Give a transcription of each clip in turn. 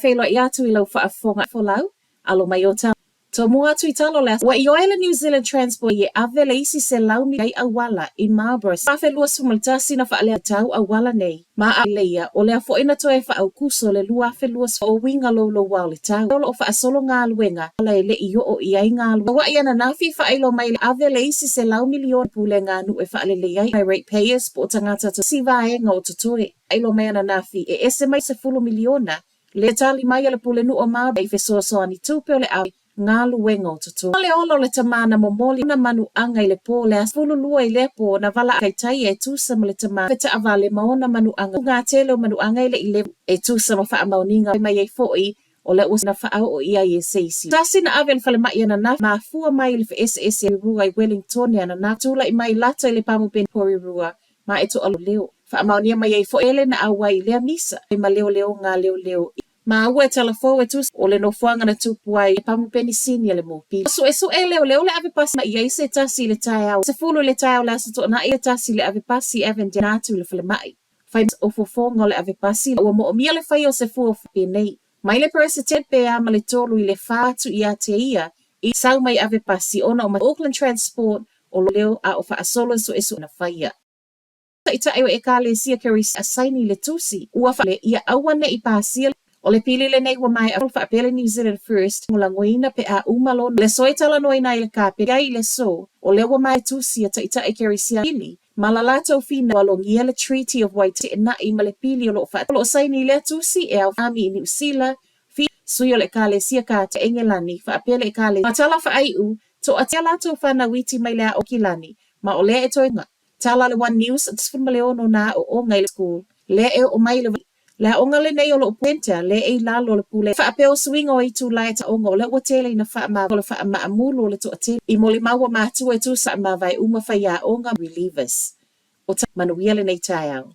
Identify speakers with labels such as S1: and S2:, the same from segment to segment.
S1: Faafeiloai atu i lau faafofoga folau, alo mai o ta. Tomua atu i talo le Ua ioe le New Zealand Transport e ave le isi 100 ai auala i Marlborough 2021 na faalea tau auala nei. Ma a leia, o lea foi na toe faaaukuso le 2020 o uiga louloua o le tau. O lo o faasolo galuega ala e le i oo i ai galuega. Hawaii ananafi faailo mai le ave le isi 100 miliona pulega a nuu e faalelei ai mai ratepayers po o tagata to si vaega o totoe. Faailoa mai ananafi e ese mai 10 miliona le tali mai a le Pulenuu o Marlborough i fesoasoani tupe o le ave galuega o totoe. O le ola o le tama na momoli ona manuaga i le po le aso 12 i lea po na valaau taitaia e tusa ma le tama taavale ma ona manuaga uga tele o manuaga e le i leva e tusa ma faamaoniga mai ai foi o lea ua na faaoo i ai e se isi. Tasi na ave i le falemai ananafi, mafua mai i le feeseese Porirua i Wellingtone ananafi, tulai mai lata i le pamupeni Porirua ma e toa leo. Faamaonia mai ai foi ele na auai i lea misa, ma leoleoga a leoleo i. Maua e talafou e tusa o le nofoaga na tupu ai e pamu penisini a le mopili. Suesue leoleo le ave pasi i ai se tasi i le taeao 10 i le taeao le Aso Toonai le tasi le ave pasi i Avondale na atu i le falemai. Fai o fofoga o le ave pasi ua moomia le fai o se fua penei. Mai le Peresetene pe a ma le 3 i le 4 atu ia te ia i sau mai ave pasi ona o ma Auckland Transport o leo a o faasolo suesue na faia. Taitai o Ekalesia Kerisi a saini le tusi ua faale ia aua ne i pasia o le pili lenei ua maea faapea le New Zealand First lagoina pe a uma lona le soe talanoaina ai le kape ai i le aso o lea ua maea tusi a Taitai Kerisi pili ma la latou fina ua alogia le Treaty of Waitangi na'i ma le pili o loo faa o loo saini i lea tusi e ao ami i Niu Sila fi sui o le Ekalesia Kate Engelani faapea le Ekalesia ma tala faaiu toatia latou whanau iti mai le ao kilani ma o lea e toe Tala le One News 16 na aoaoga i le school lea e oo mai le le aoga lenei o loo penta le e i lalo o le pule faapea o suiga o itula e taoga o lea ua tele ina faama o le faamaamulu o le toatele i molimau ua matua e tusa mavae uma faiaoga relievers o ta manuia lenei taeao.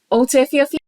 S1: O te fiafia.